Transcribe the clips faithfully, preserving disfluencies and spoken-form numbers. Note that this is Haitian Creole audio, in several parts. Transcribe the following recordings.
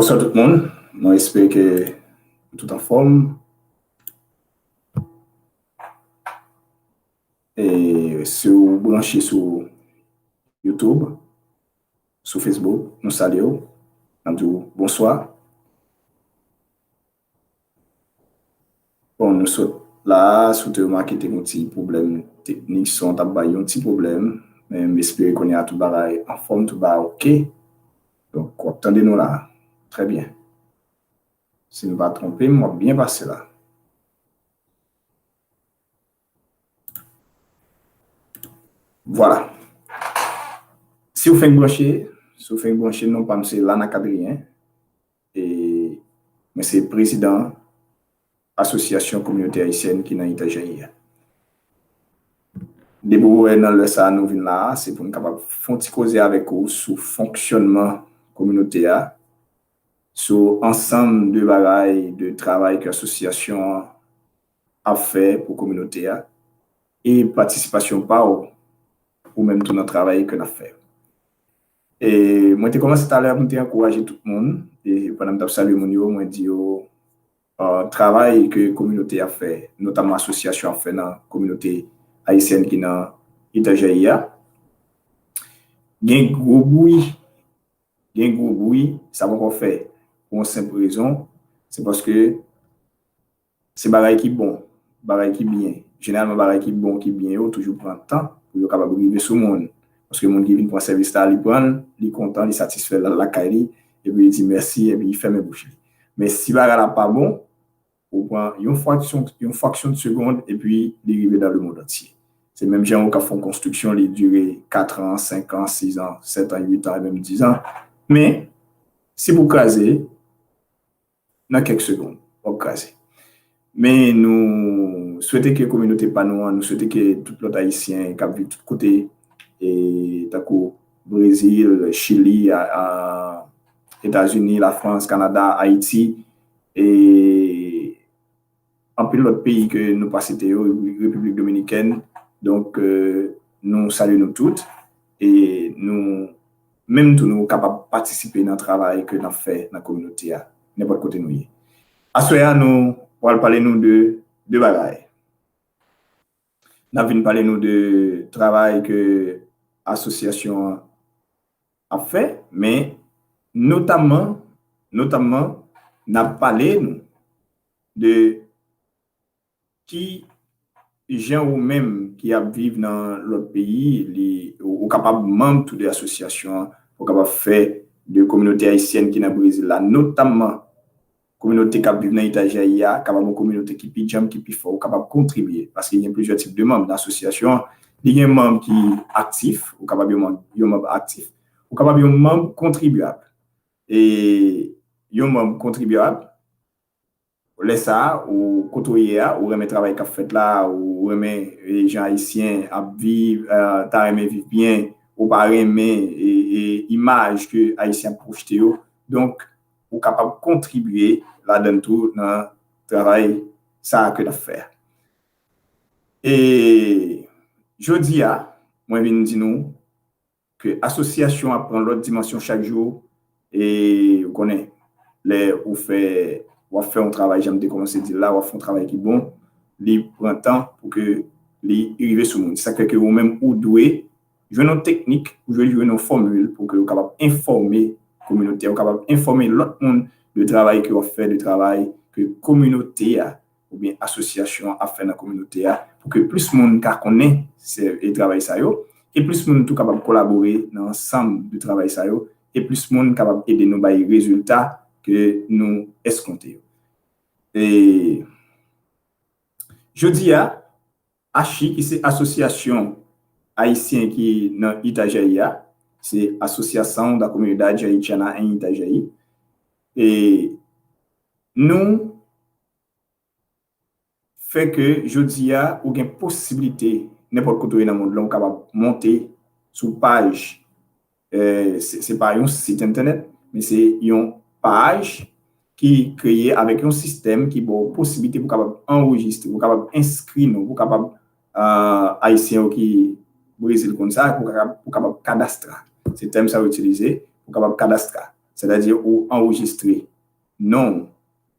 Bonswa tout moun. Mwen espere ke tout anfòm. E si w branche sou YouTube, sou Facebook, nou salye w. N ap di w bonswa. Bon, nou sot la, si w te remake te gen yon ti pwoblèm teknik, son t ap bay yon ti pwoblèm, men m espere kounye a tout bagay anfòm, tout bagay oke. Donk, w ap tande nou la. Trè byen. Si m pa twonpe m, w ap byen pase la. Vwala. Si w fenk branche, si w fenk branche, non pa m se Lana Kadrien. E mwen se prezidan Asosyasyon Kominote Ayisyèn ki nan Itajaí a. Depi w wè nan lè sa a nou vin la a, se pou n kapab fè yon ti koze avèk ou sou fonksyònman kominote a, sou ansanm de bagay, de travay ke asosyasyon an ap fè pou kominote a, e patisipasyon pa w, ou menm tou nan travay ke n ap fè. E mwen te kòmanse talè pou m te ankouraje tout moun, e pandan m t ap salye moun yo, mwen di yo, travay ke kominote a fè, notamman asosyasyon ap fè nan kominote ayisyèn ki nan Itajaí a, gen gwo bri, gen gwo bri, sa poko fè pou yon senp rezon, se paske se bagay ki bon, bagay ki byen. Jeneralman, bagay ki bon, ki byen yo toujou pran tan pou yo kapab rive sou moun. Paske moun ki vin pran sèvis la, li pran l, li kontan, li satisfè, l al lakay li, epi li di mèsi, epi li fèmen bouch li. Men si bagay la pa bon, ou pran yon fraksyon, yon fraksyon de segonn, epi li rive dans le monde entier. Se menm jan ou ka fè yon konstriksyon, li dire kat an, senk an, sis an, sèt an, uit an, e menm dis an. Men, si pou kraze, nan kèk segonn, w ap kraze. Men nou swete ke kominote pa nou an, nou swete ke tout lòt Ayisyen k ap viv tout kote, e tankou Brezil, Chili, a, a, Etazini, Lafrans, Kanada, Ayiti, e anpil lòt peyi ke nou pa site yo, Repiblik Dominikèn. Donk, euh, nou salye nou tout, e nou menm tou nou kapab patisipe nan travay ke n ap fè nan kominote a, nenpòt kote nou ye. Aswè a, nou pral pale nou de de bagay. N ap vin pale nou de travay ke asosyasyon an ap fè, men notamman, notamman, n ap pale nou de ki jan ou menm ki ap viv nan lòt peyi, li, ou, ou kapab manm tou de asosyasyon an, pou w kapab fè de kominote ayisyèn ki nan Brezil la, notamman kominote k ap viv nan Itajaí a, kapab yon kominote ki pi djanm, ki pi fò, ou kapab kontribye, paske gen plizyè tip de manm nan asosyasyon an. Li gen manm ki aktif, ou kapab yon manm, yon manm aktif, ou kapab yon manm kontribyab. E yon manm kontribyab, lè sa a, ou kote w ye a, ou renmen travay k ap fèt la, ou renmen, e, jan Ayisyen ap viv, e, ta renmen viv byen, ou pa renmen, e, e, imaj ke Ayisyen ap pwojte yo. Donk, ou kapab kontribye ladan l tou nan travay sa a ke n ap fè a. E jodi a, mwen vin di nou ke asosyasyon ap pran lòt dimansyon chak jou, e ou konnen, lè ou fè, w ap fè yon travay, jan m te kòmanse di l la, w ap fè yon travay ki bon, li pran tan pou ke li rive sou moun. Sa k fè ke ou menm ou dwe jwenn yon teknik, ou dwe jwenn yon fòmil pou ke ou kapab enfòme kominote a, ou kapab enfòme lòt moun de travay ke w ap fè, de travay ke kominote a oubyen asosyasyon an ap fè nan kominote a, pou ke plis moun ka konnen se, e travay sa yo, e plis moun tou kapab kolabore nan ansanm de travay sa yo, e plis moun kapab ede nou bay rezilta ke nou eskonte yo. E jodi a, ACHI, ki se asosyasyon ayisyen ki nan Itajaí a, se Associação da Comunidade Haitiana em Itajaí, e nou fè ke jodi a, ou gen posiblite, nenpòt kote w ye nan mond lan, ou kapab monte sou paj, e, se, se pa yon sit entènèt, men se yon paj ki kreye avèk yon sistèm ki ba w posiblite pou w kapab anrejistre, pou w kapab enskri non, pou w kapab, e, Ayisyen yo ki Brezil konn sa, pou w kapab, pou w kapab kadastra. Se tèm sa yo itilize, pou w kapab kadastra. Sètadi ou anrejistre non w,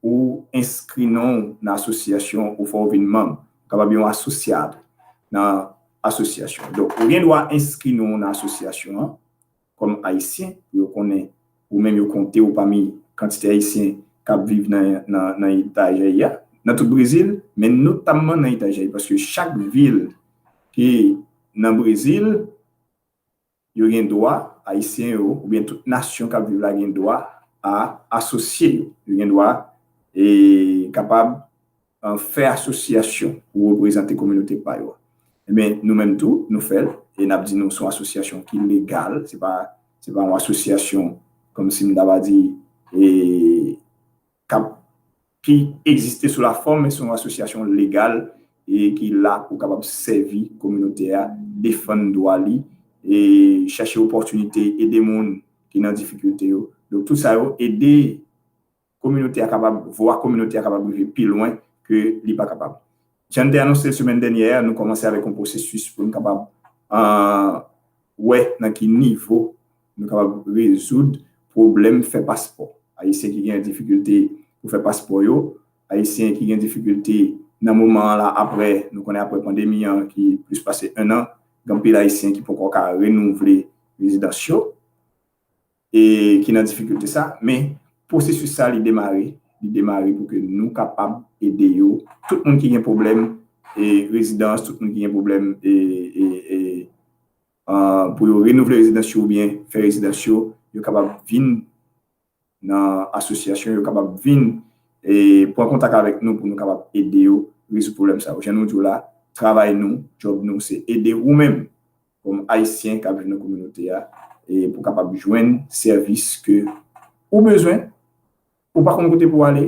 ou enskri non w nan asosyasyon, ou fè w vin manm, ou kapab yon asosyad nan asosyasyon. Donk, ou gen dwa enskri non w nan asosyasyon an kòm Ayisyen, pou yo konnen ou menm, yo konte w pami kantite Ayisyen k ap viv nan, nan, nan eta Jayi a, nan tout Brezil, men notamman nan eta Jayi, paske chak vil ki nan Brezil, yo gen dwa, Ayisyen yo, oubyen tout nasyon k ap viv la gen dwa a asosye yo. Yo gen dwa e kapab e, fè asosyasyon pou reprezante kominote pa yo. Ebyen, nou menm tou, nou fè l, e n ap di nou se yon asosyasyon ki legal, se pa, se pa yon asosyasyon kòmsi m ta va di, e, k ap, ki egziste sou lafòm, men se yon asosyasyon legal e ki la pou kapab sèvi kominote a, defann dwa li, e chache opòtinite, ede moun ki nan difikilte yo. Donk, tout sa yo ede kominote a kapab, vwa kominote a kapab rive pi lwen ke li pa kapab. Jan n te anonse l semèn dènyè a, nou kòmanse avèk yon pwosesis pou n kapab, e, wè nan ki nivo nou kapab rezoud pwoblèm fè paspò. Ayisyen ki gen difikilte pou fè paspò yo, Ayisyen ki gen difikilte nan moman an la, apre, nou konnen apre pandemi an ki plis pase en an, gen anpil Ayisyen ki poko ka renouvle rezidans yo, e ki nan difikilte sa, men pwosesis sa li demare, li demare pou ke nou kapab ede yo, tout moun ki gen pwoblèm e rezidans, tout moun ki gen pwoblèm e, e, e, e, pou yo renouvle rezidans yo oubyen fè rezidans yo, yo kapab vin nan asosyasyon, yo kapab vin e pran kontak avèk nou pou nou kapab ede yo rezoud pwoblèm sa yo. Jan nou di w la, travay nou, djòb nou, se ede ou menm kòm Ayisyen k ap viv nan kominote a, e pou kapab jwenn sèvis ke ou bezwen, ou pa konn kote pou w ale,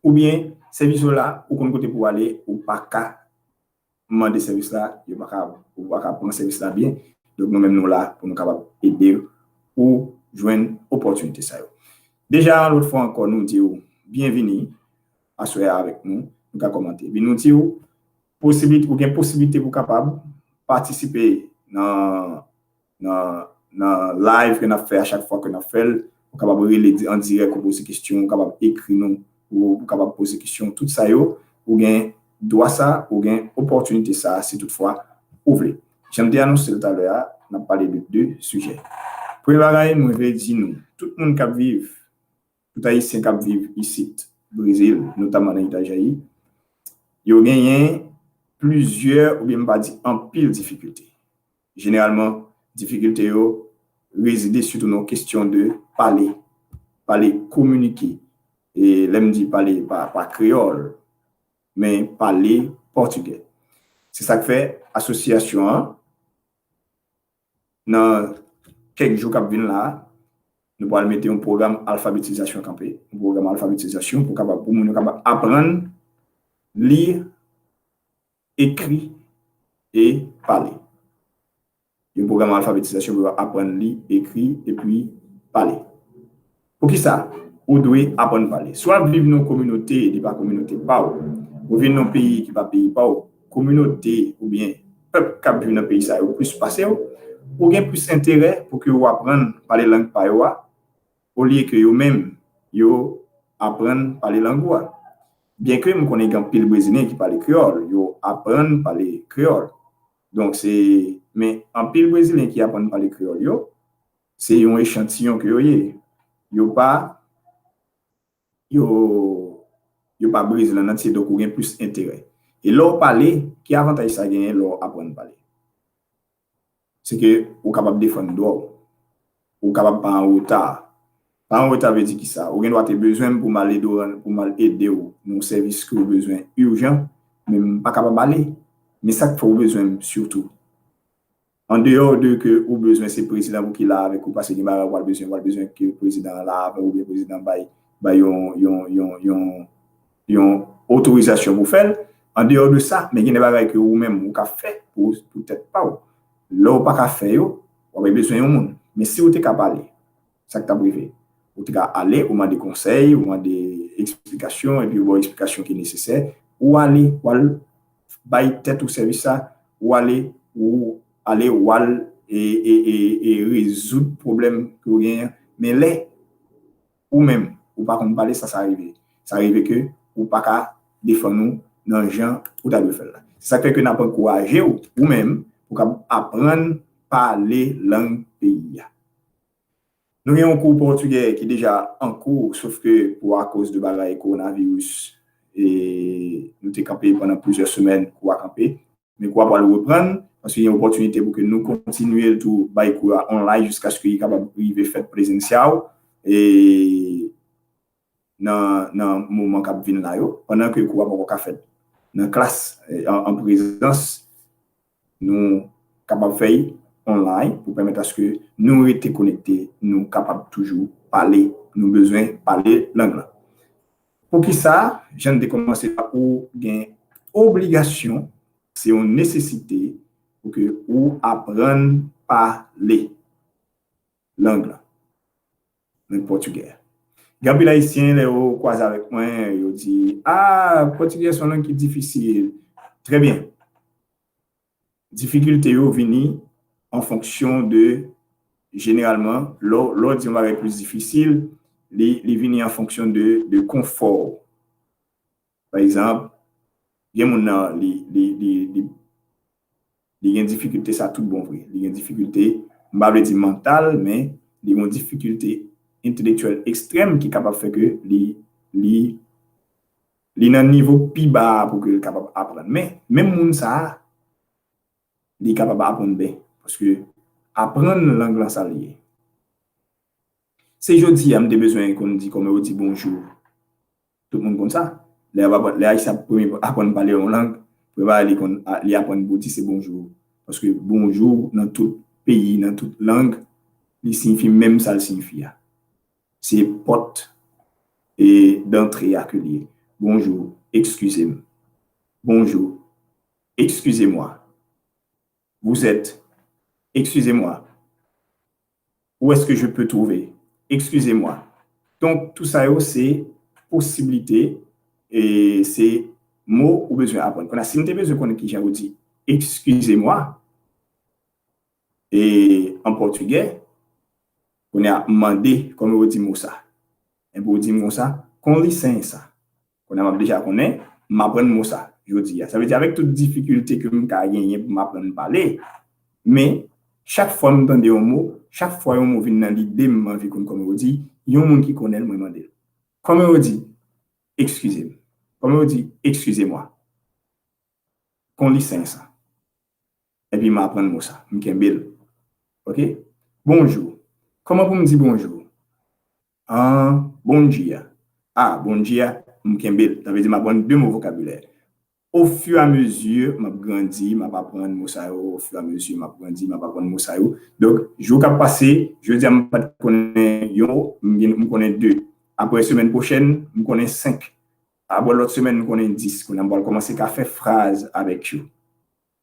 oubyen sèvis yo la, ou konn kote pou w ale, ou pa ka mande sèvis la, yo pa ka, ou pa ka pran sèvis la byen. Donk, nou menm nou la pou nou kapab ede ou jwenn opòtinite sa yo. Deja, yon lòt fwa ankò, nou di w byenvini aswè a avèk nou, nou ka kòmante. Epi nou di w posibilite, ou gen posibilite pou kapab patisipe nan, nan, nan live ke n ap fè a chak fwa ke n ap fè l. Ou kapab rele di-, an dirèk, ou poze kesyon, ou kapab ekri nou, ou, ou kapab poze kesyon. Tout sa yo, ou gen dwa sa, ou gen opòtinite sa, si toutfwa ou vle. Jan m te anonse l talè a, n ap pale de de sijè. Premye bagay, mwen vle di nou, tout moun k ap viv, tout Ayisyen k ap viv isit, Brezil, notamman nan Itajaí, yo genyen plizyè, oubyen m pa di anpil difikilte. Jeneralman, difikilte yo rezide sitou nan kesyon de pale, pale, kominike. E lè m di pale, pa, pa kreyòl, men pale pòtigè. Se sa k fè asosyasyon an, nan kèk jou k ap vin la a, nou pral mete yon pwogram alfabetizasyon kanpe, yon pwogram alfabetizasyon pou kapab, pou moun yo kapab aprann li, ekri e pale. Yon pwogram alfabetizasyon pou yo aprann li, ekri, epi pale. Poukisa ou dwe aprann pale? Si w ap viv nan yon kominote, li pa kominote pa w, ou vin nan yon peyi ki pa peyi pa w, kominote oubyen pèp k ap viv nan peyi sa yo plis pase w, ou gen plis enterè pou ke w aprann pale lang pa yo a, olye ke yo menm, yo aprann pale lang ou a. Byenke m konnen gen anpil Brezilyen ki pale kreyòl, yo aprann pale kreyòl. Donk, se, men anpil Brezilyen ki aprann pale kreyòl yo, se yon echantiyon ke yo ye. Yo pa, yo, yo pa Brezil an antye, donk ou gen plis enterè. E lè w pale, ki avantaj sa genyen lè w aprann pale? Se ke ou kapab defann dwa w. Ou kapab pa an reta. Pa an reta vle di kisa? Ou gen dwa te bezwen m pou m al ede w, pou m al ede w nan yon sèvis ke w bezwen ijan, men m pa kapab ale. Men sa k fè w bezwen m sitou. Andeyò de ke ou bezwen se prezidan pou ki la avèk ou, paske gen bagay ou pral bezwen, ou pral bezwen ke prezidan an la avè w, oubyen prezidan bay, bay yon, yon, yon, yon, yon otorizasyon pou fè l. Andeyò de sa, men gen de bagay ke ou menm ou ka fè pou, pou tèt pa w. Lè w pa ka fè yo, w ap bezwen yon moun. Men si w te ka pale, sa k t ap rive? Ou te ka ale, ou mande konsèy, ou mande eksplikasyon, epi yo ba w eksplikasyon ki nesesè. Ou ale, ou al bay tèt ou sèvis sa, ou ale, ou ale, ou al e, e, e, e rezoud pwoblèm ke w genyen Men lè ou menm, ou pa konn pale, sa, sa rive. Sa rive ke ou pa ka defann ou nan jan ou ta dwe fè l la. Se sa k fè ke n ap ankouraje w, ou menm, pou w kab aprann pale lang peyi a. Nou gen yon kou pòtigè ki deja an kou, sof ke pou akoz de bagay kowonaviris, e nou te kanpe pandan plizyè semèn, kou a kanpe. Men kou a pral reprann, paske gen opòtinite pou ke nou kontinye l tou bay kou a online jiskaske li kapab rive fèt prezensyal, e nan, nan moman k ap vin la yo, pandan ke kou a poko ka fèt nan klas, e, an, an prezans, nou kapab fè l online pou pèmèt aske nou rete konekte, nou kapab toujou pale, nou bezwen pale lang lan. Poukisa, jan n te kòmanse la, ou gen obligasyon, se yon nesesite pou ke ou aprann pale lang lan, lang pòtigè. Gen anpil Ayisyen, lè yo kwaze avèk mwen, yo di, ah, pòtigè se yon lang ki difisil. Trè byen. Difikilte yo vini an fonksyon de, jeneralman, lè, lè w di yon bagay plis difisil, li, li vini an fonksyon de, de konfò. Pa egzanp, gen moun nan, li, li, li, li, li gen difikilte sa tout bon vre. Li gen difikilte, m pa vle di mantal, men li gen difikilte entelektyèl ekstrèm ki kapab fè ke li, li, li nan nivo pi ba a pou ke l kapab aprann. Men, menm moun sa a, li kapab aprann byen. Paske aprann lang lan sa l ye. Se jodi a m te bezwen konn di kòman yo di bonjou. Tout moun konn sa. Lè y ap aprann, lè Ayisyen ap premye aprann pale yon lang, premye bagay li konn, a, li aprann pou di se bonjou. Paske bonjou nan tout peyi, nan tout lang, li siyifi menm sa l siyifi a. Se pòt e dantre a ke li ye. Bonjou, eskize m. Bonjou, excusez-moi. Vous êtes, excusez-moi. Où est-ce que je peux trouver? Excusez-moi. Donk, tout sa yo, se posiblite, e se mo ou bezwen aprann. Kounye a, si m te bezwen konnen kijan yo di excusez-moi, e an pòtigè, kounye a, m mande kòman yo di mo sa. Enben, ou di m konsa, com licença. Kounye a, m ap deja konnen, m aprann mo sa, jodi a. Sa vle di, avèk tout difikilte ke m ka genyen pou m aprann pale, men, chak fwa m tande yon mo, chak fwa yon mo vin nan lide m, m anvi konn kòman yo di, yon moun ki konnen l, mwen mande l. Kòman yo di? Eskize m. Kòman yo di? Excusez-moi. Com licença. Epi m aprann mo sa, m kenbe l. Ok? Bonjou. Kòman pou m di bonjou? An, bom dia. A, bom dia, m kenbe l. Sa vle di m aprann de mo vokabilè. Au fur et à mesure, m ap grandi, m ap aprann mo sa yo, au fur et à mesure, m ap grandi, m ap aprann mo sa yo. Donk, jou k ap pase, jodi a m pa t konnen yon mo, m gen, m konnen de. Apre semèn pwochèn, m konnen senk. Apre lòt semèn, m konnen dis. Kounye a, m pral kòmanse ka fè fraz avèk yo.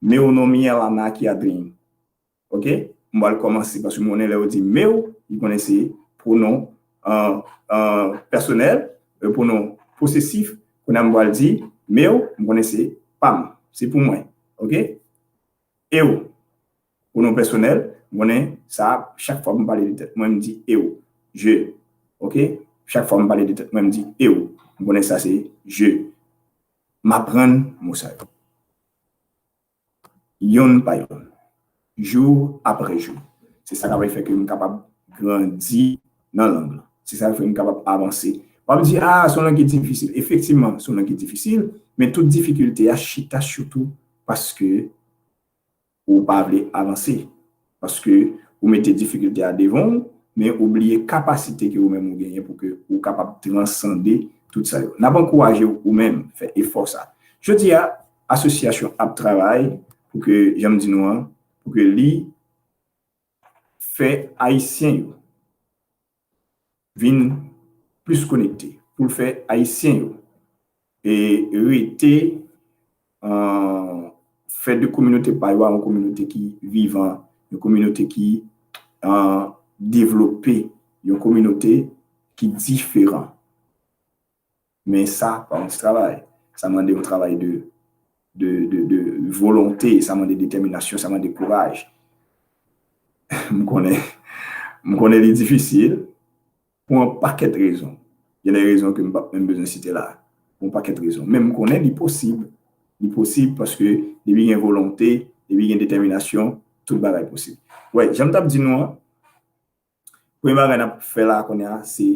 Meu nome é Lanaki Adrien. Ok? M pral kòmanse, paske m konnen lè yo di meu, li konnen se pwonon, euh, euh, pèsonèl, euh, pwonon posesif. Kounye a, m pral di meu, m konnen se pa m, se pou mwen. Ok? Eu, pwonon pèsonèl, m konnen sa, chak fwa m pale de tèt mwen, m di eu, je. Ok? Chak fwa m pale de tèt mwen, m di eu. M konnen sa se je. M aprann mo sa yo. Yonn pa yonn. Jou apre jou. Se sa k ap fè ke m kapab grandi nan lang lan. Se sa k fè m kapab avanse. W ap di, ah, se yon lang ki difisil. Efektivman, se yon lang ki difisil, men tout difikilte a chita sitou paske ou pa vle avanse. Paske ou mete difikilte a devan w, men ou bliye kapasite ke ou menm ou genyen pou ke ou kapab transande tout sa yo. N ap ankouraje w ou menm fè efò sa. Jodi a, asosyasyon ap travay pou ke, jan m di nou an, pou ke li fè Ayisyen yo vin plis konekte, pou l fè Ayisyen yo e rete, euh, fè de kominote pa yo a yon kominote ki vivan, yon kominote ki, euh, devlope, yon kominote ki diferan. Men sa pa yon ti travay. Sa mande yon travay de, de, de, de volonte, sa mande detèminasyon, sa mande kouraj. M konnen, m konnen li difisil, Pou yon pakèt rezon. Gen de rezon ke m p ap menm bezwen site la. Pou yon pakèt rezon. Men m konnen li posib. Li posib paske depi gen volonte, depi gen detèminasyon, tout bagay posib. Wè, jan m t ap di nou an, premye bagay n ap fè la kounye a, se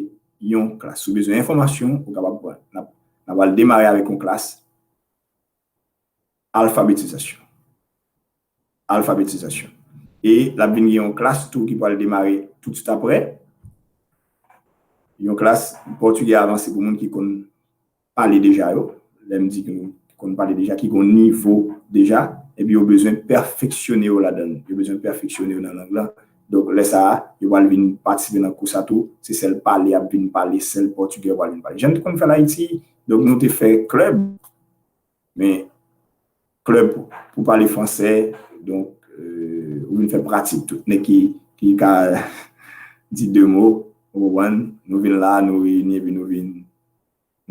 yon klas. Si w bezwen enfòmasyon, ou kapab pran. N ap, n ap al demare avèk yon klas alfabetizasyon. Alfabetizasyon. E l ap vin gen yon klas tou ki pral demare toutswit apre. Yon klas pòtigè avanse pou moun ki konn pale deja yo. Lè m di ki konn pale deja, ki gon nivo deja, epi yo bezwen pèfeksyone yo ladan l. Yo bezwen pèfeksyone yo nan lang lan. Donk, lè sa a, yo pral vin patisipe nan kou sa tou. Se sèl pale y ap vin pale, sèl pòtigè yo pral vin pale. Jan n te konn fè l Ayiti, donk nou te fè klèb, men klèb pou, pou pale fransè, donk, euh, ou vin fè pratik tout. Nèg ki, ki ka di de mo, ou konprann? Nou vin la, nou reyini, epi nou vin,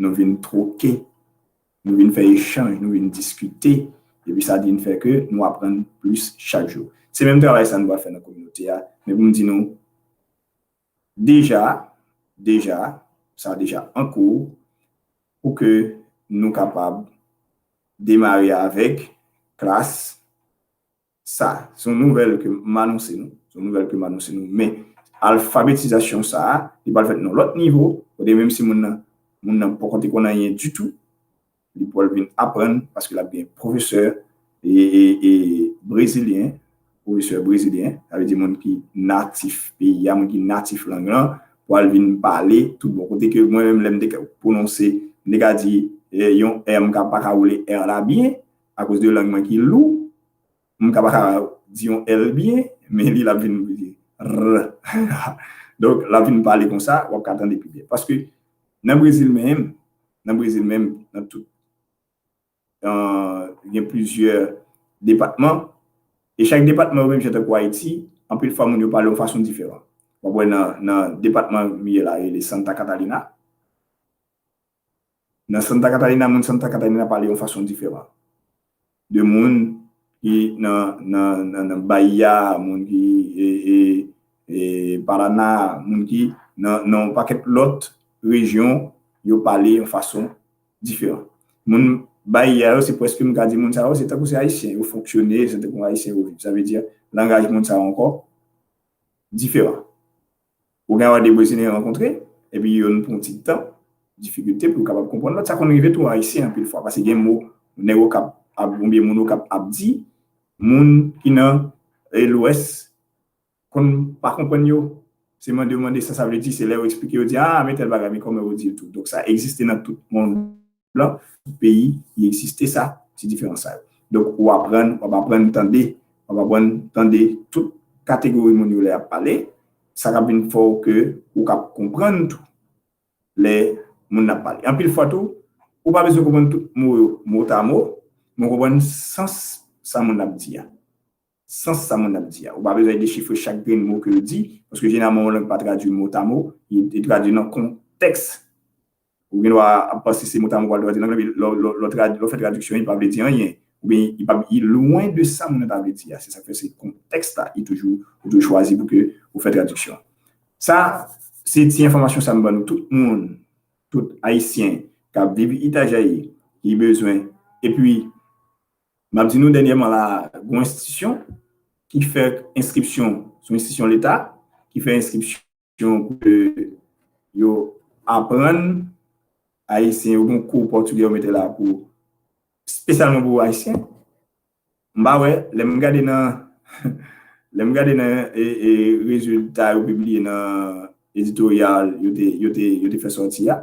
nou vin twoke, nou vin fè echanj, nou vin diskite, epi sa vin fè ke nou aprann plis chak jou. Se menm travay sa nou pral fè nan kominote a, men pou m di nou, deja, deja, sa deja an kou, pou ke nou kapab demare avèk klas sa. Se yon nouvèl ke m anonse nou. Se yon nouvèl ke m anonse nou. Men, alfabetizasyon sa a, li pral fèt nan lòt nivo, kote menm si moun nan, moun nan poko te konn anyen ditou, li pral vin aprann, paske l ap gen pwofesè e, e, e brezilyen, pwofesè brezilyen, sa vle di moun ki natif peyi a, moun ki natif lang lan, pral vin pale tout bon. Kote ke mwen menm, lè m te ka pwononse, m te ka di, eh, yon R, m ka pa ka woule R la byen, akoz de lang mwen ki lou, m ka pa ka di yon L byen, men li l ap vin r. Donk, l ap vin pale konsa, w ap ka tande pi byen. Paske nan Brezil menm, nan Brezil menm, nan tout, euh, gen plizyè depatman, e chak depatman yo menm jan tankou Ayiti, anpil fwa moun yo pale yon fason diferan. W ap wè nan, nan depatman m ye la, rele Santa Catarina. Nan Santa Catarina, moun Santa Catarina pale yon fason diferan de moun ki nan, nan, nan, nan Bahia, moun ki, e, e, e, Paraná, moun ki nan, nan yon pakèt lòt rejyon, yo pale yon fason diferan. Moun Bahia yo, se prèske m ka di moun sa yo, se tankou se Ayisyen, yo fonksyone, se tankou Ayisyen yo viv. Sa vle di, langaj moun sa yo ankò diferan. Ou gen dwa de Brezilyen rankontre, epi youn pran yon ti tan, difikilte pou yo kapab konprann lòt. Sa konn rive tou Ayisyen anpil fwa, paske gen mo nèg Okap ap, oubyen moun Okap ap di, moun ki nan, e, Lwès konn pa konprann yo. Se mande yo mande sa sa vle di, se lè yo eksplike yo di, ah, men tèl bagay, men kòman yo di l tou. Donk, sa egziste nan tout mond lan, tout peyi, li egziste sa, ti diferans sa yo. Donk, ou aprann, w ap aprann tande, w ap aprann tande tout kategori moun yo lè y ap pale, sa k ap vin fè w ke ou k ap konprann tou lè moun nan ap pale. Anpil fwa tou, ou pa bezwen konprann tout mo yo motamo, men w konprann sans sa moun nan ap di a. Sans sa moun nan ap di a. Ou pa bezwen dechifre chak grenn mo ke yo di, paske jeneralman yon lang pa tradui motamo, li, li tradui nan kontèks. Ou gen dwa ap panse se motamo pral tradui lang lan, men lè, lè, lè w trad-, lè w fè tradiksyon, li pa vle di anyen. Oubyen li pa, li lwen de sa moun nan ta vle di a. Se sa k fè se kontèks la, li toujou, ou toujou chwazi pou ke ou fè tradiksyon. Sa, se ti enfòmasyon sa m ban nou tout moun, tout Ayisyen k ap viv Itajaí, ki bezwen. Epi, m ap di nou dènyèman la, gon enstitisyon ki fè enskripsyon, se yon enstitisyon leta, ki fè enskripsyon pou ke yo aprann Ayisyen, yo gon kou pòtigè yo mete la pou, espesyalman pou Ayisyen. M pa wè, lè m gade nan, lè m gade nan, e, e, rezilta yo pibliye nan editoryal yo te, yo te, yo te fè sòti a,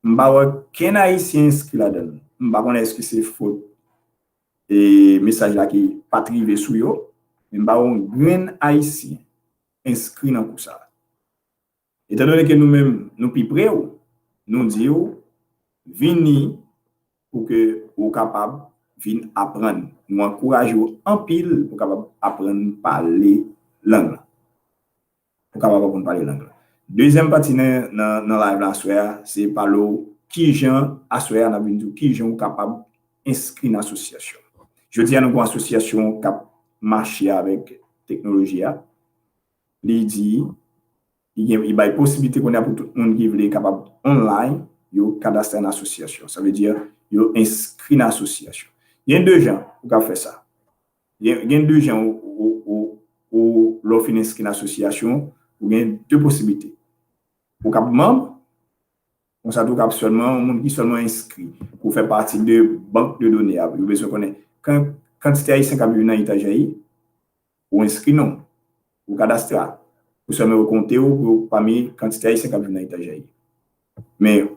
m pa wè kenn Ayisyen enskri ladan l. M pa konnen èske se fot, e, mesaj la ki pa t rive sou yo, men m pa wè yon grenn Ayisyen enskri nan kou sa a. Etan done ke nou menm, nou pi pre w, nou di w, vini pou ke ou kapab vin aprann. Nou ankouraje w anpil pou w kapab aprann pale lang lan. Pou w kapab aprann pale lang lan. Dezyèm pati nan, nan, nan live la aswè a, se pale w kijan, aswè a, n ap vin di w kijan ou kapab enskri nan asosyasyon. Jodi a, nou gen yon asosyasyon k ap mache avèk teknoloji a. Li di, li gen, li bay posiblite kounye a pou tout moun ki vle kapab online, yo kadastre nan asosyasyon. Sa vle di, yo enskri nan asosyasyon. Gen de jan ou ka fè sa. Gen, gen de jan ou, ou, ou, ou, lè w fin enskri nan asosyasyon, ou gen de posiblite. Ou kab manm, konsa tou ou kab sèlman, yon moun ki sèlman enskri pou fè pati de bank de done a. Yo bezwen konnen kan, kantite Ayisyen k ap viv nan Itajaí, ou enskri non w, ou kadastre, pou sèlman yo konte w pou, pami kantite Ayisyen k ap viv nan Itajaí. Men,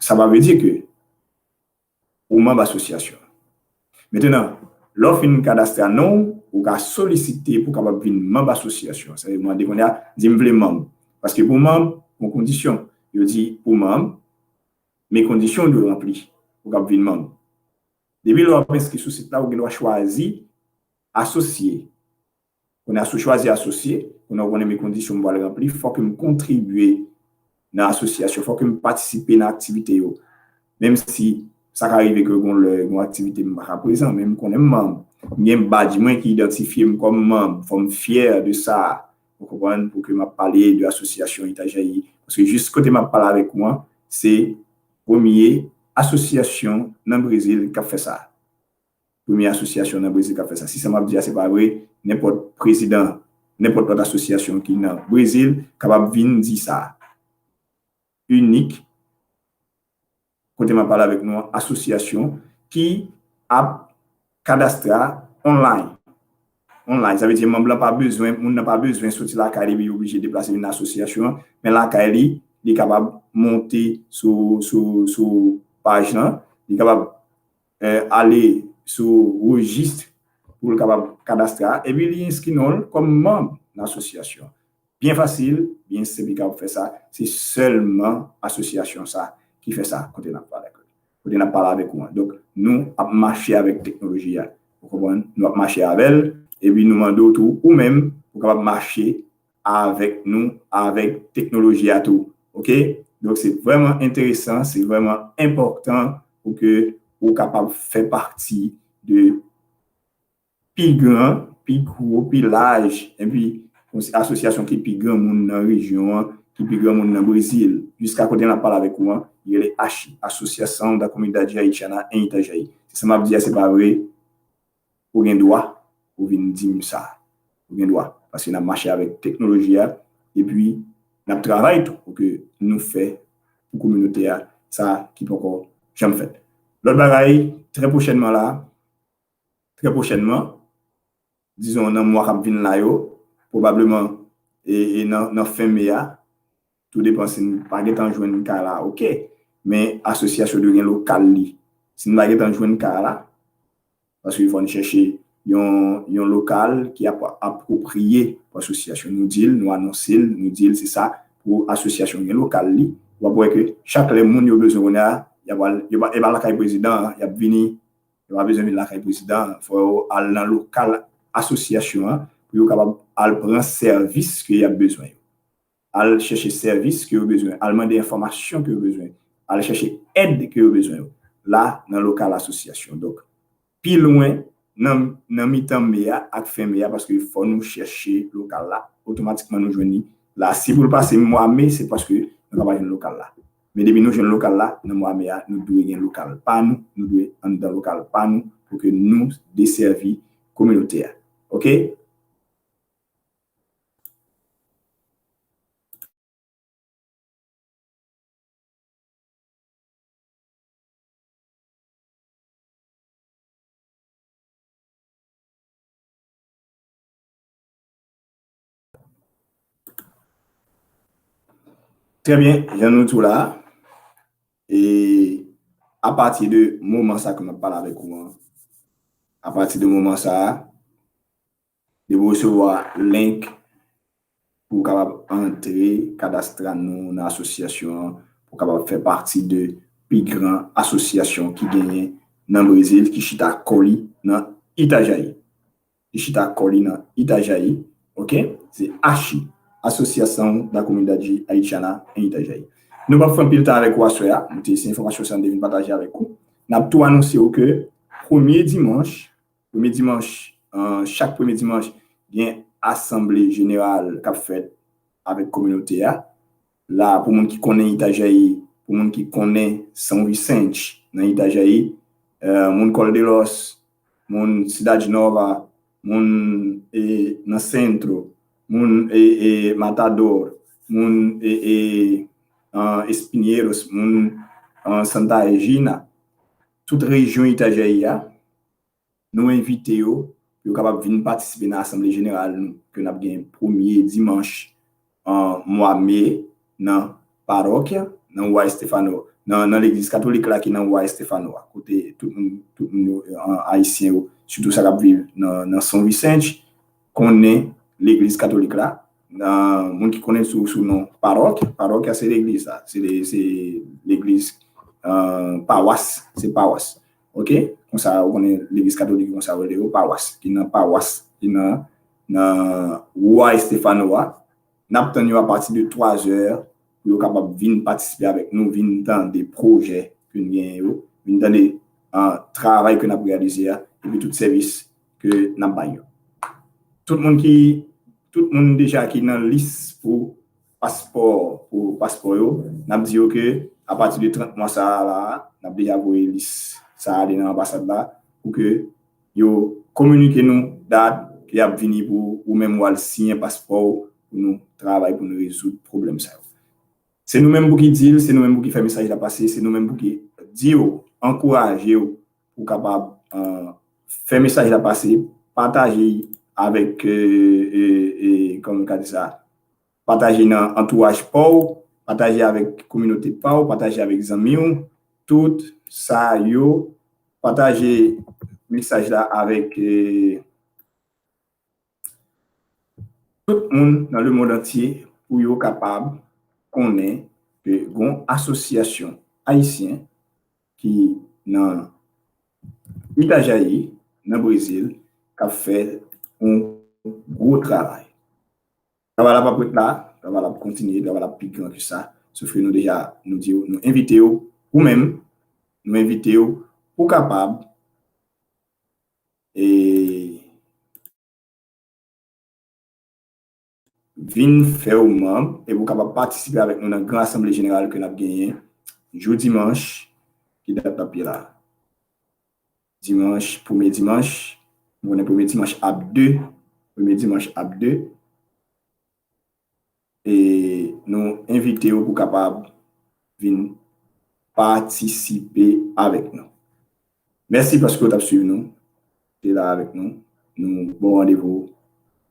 sa pa vle di ke ou manm asosyasyon. Mentenan, lè w fin kadastre non w, ou ka solisite pou w kapab vin manm asosyasyon. Sa vle mande kounye a, di m vle manm. Paske pou manm, gon kondisyon. Yo di pou manm, men kondisyon w dwe ranpli pou w kapab vin manm. Depi lè w ap enskri sou sit la, ou gen dwa chwazi asosye. Kounye a, si w chwazi asosye, kounye a ou konnen men kondisyon m pral ranpli, fòk m kontribye nan asosyasyon, fòk m patisipe nan aktivite yo. Menm si sa ka rive ke gon lè, gon aktivite m pa ka prezan, men m konnen m manm. M gen badj mwen ki idantifye m kòm manm, fò m fyè de sa. Ou konprann? Pou ke m ap pale de asosyasyon Itajaí. Paske jis kote m ap pale avèk ou an, se premye asosyasyon nan Brezil k ap fè sa. Premye asosyasyon nan Brezil k ap fè sa. Si sa m ap di a se pa vre, nenpòt prezidan, nenpòt lòt asosyasyon ki nan Brezil kapab vin di sa. Inik, kote m ap pale avèk nou an, asosyasyon ki ap kadastre online. Online, sa vle di manm lan pa bezwen, moun nan pa bezwen soti lakay li epi li oblije deplase vin nan asosyasyon an, men lakay li, li kapab monte sou, sou, sou paj lan, li kapab eh, ale sou rejis pou l kapab kadastre a, epi li enskri non l kòm manm nan asosyasyon. Byen fasil, byen senp, li kapab fè sa. Se sèlman asosyasyon sa ki fè sa kote n ap pale, kote n ap pale avèk ou an. Donk, nou ap mache avèk teknoloji a. Ou konprann? Nou ap mache avè l, epi nou mande w tou, ou menm, ou kapab mache avèk nou, avèk teknoloji a tou. Oke? Donk, se vrèman enteresan, se vrèman enpòtan pou ke ou kapab fè pati de pi gran, pi gwo, pi laj, epi yon asosyasyon ki pi granmoun nan rejyon an, ki pi granmoun nan Brezil, jiska kote n ap pale avèk ou an, li rele ACHI, Associação da Comunidade Haitiana em Itajaí. Si sa m ap di a se pa vre, ou gen dwa pou vin di m sa. Ou gen dwa. Paske n ap mache avèk teknoloji a, epi n ap travay tou pou ke nou fè pou kominote a sa ki poko janm fèt. Lòt bagay, trè pwochènman la, trè pwochènman, dizon nan mwa k ap vin la yo, pwobableman e, e nan, nan fen me a, tou depan si n pa gentan jwenn kay la, oke. Men asosyasyon dwe gen lokal li. Si n pa gentan jwenn kay la, paske fò n chèche yon, yon lokal ki ap, apwopriye pou asosyasyon. Nou di l, nou anonse l, nou di l se sa pou asosyasyon gen lokal li. W ap wè ke chak lè moun yo bezwen kounye a, y ap al, yo pa, e pa lakay prezidan an, y ap vini, yo pa bezwen vin lakay prezidan an. Fò yo al nan lokal asosyasyon an pou yo kapab al pran sèvis ke y ap bezwen yo. Al chèche sèvis ke yo bezwen, al mande enfòmasyon ke yo bezwen, al chèche èd ke yo bezwen yo la nan lokal asosyasyon. Donk, pi lwen nan, nan mitan me a ak fen me a, paske fò nou chèche lokal la, otomatikman nou jwenn li la. Si pou l pase mwa me, se paske nou ka pa jwenn lokal la. Men depi nou jwenn lokal la, nan mwa me a, nou dwe gen lokal pa nou, nou dwe anndan lokal pa nou pou ke nou desèvi kominote a. Oke? Trè byen, jan nou di w la, e apati de moman sa ke m ap pale avèk ou an, apati de moman sa a, depi w resevwa link pou w kapab antre, kadastre non w nan asosyasyon an, pou w kapab fè pati de pi gran asosyasyon ki genyen nan Brezil, ki chita kò li nan Itajaí. Ki chita kò li nan Itajaí, oke? Se ACHI, Associação da Comunidade Haitiana em Itajaí. Nou p ap fè anpil tan avèk ou aswè a, nou te se enfòmasyon sa nou te vin pataje avèk ou. N ap tou anonse w ke premye dimanch, premye dimanch, euh, chak premye dimanch, gen asanble jeneral k ap fèt avèk kominote a. La, pou moun ki konnen Itajaí, pou moun ki konnen São Vicente nan Itajaí, eh, moun Col de Los, moun Cidade Nova, moun, eh, nan Centro, moun, eh, eh, Matador, moun, eh, eh, ah, Espinheiros, moun, ah, Santa Regina, tout rejyon Itajaí a, nou envite yo pou yo kapab vin patisipe nan asanble jeneral nou ke n ap gen premye dimanch, ah, mwa me nan paròkya, nan Rua Estefano, nan, nan legliz katolik la ki nan Rua Estefano a, kote tout moun, tout moun yo, ah, ayisyen yo, sitou sa k ap viv nan, nan São Vicente, konnen legliz katolik la. Ah, moun ki konnen sou, sou non paròkya, paròkya se legliz la, se le-, se legliz, ah, pawas, se pawas. Ok? Konsa, ou konnen legliz katolik, konsa yo rele yo, pawas, ki nan pawas, ki nan, nan Rua Estefano a. N ap tann yo apati de twa zè pou yo kapab vin patisipe avèk nou, vin tande pwojè ke n genyen yo, vin tande, ah, travay ke n ap reyalize a, epi tout sèvis ke n ap bay yo. Tout moun ki, tout moun deja ki nan lis pou paspò, pou paspò yo, n ap di yo ke apati de trant mwa sa a la, n ap deja voye lis sa a ale nan anbasad la pou ke yo kominike nou dat ke y ap vini pou ou menm w al siyen paspò w pou nou travay, pou nou rezoud pwoblèm sa yo. Se nou menm pou ki di l, se nou menm pou ki fè mesaj la pase, se nou menm pou ki di w, ankouraje w pou w kapab, eh, fè mesaj la pase, pataje avèk, eh, eh, eh, kòman m ka di sa, pataje nan antouraj pa w, pataje avèk kominote pa w, pataje avèk zanmi w, tout sa yo, pataje mesaj la avèk, eh, tout moun nan lemonn antye pou yo kapab konnen ke gon asosyasyon ayisyen ki nan Itajaí, nan Brezil, k ap fè yon gwo travay. Travay la p ap ret la, travay la ap kontinye, travay la ap pi gran ke sa. Sof ke nou deja, nou di w, nou envite w, ou menm, nou envite w pou kapab, e, vin fè w manm e pou w kapab patisipe avèk nou nan gran asanble jeneral ke n ap genyen jou dimanch, ki dat n ap ye la. Dimanch, premye dimanch, nou konnen premye dimanch ap de, premye dimanch ap de. E nou envite w pou kapab vin patisipe avèk nou. Mèsi paske w t ap swiv nou, te la avèk nou. Nou ba w randevou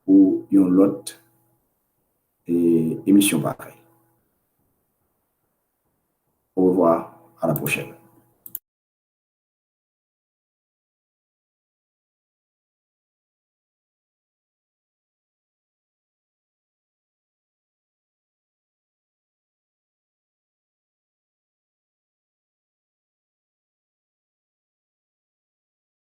pou yon lòt, e, emisyon parèy. Au revoir, à la prochaine.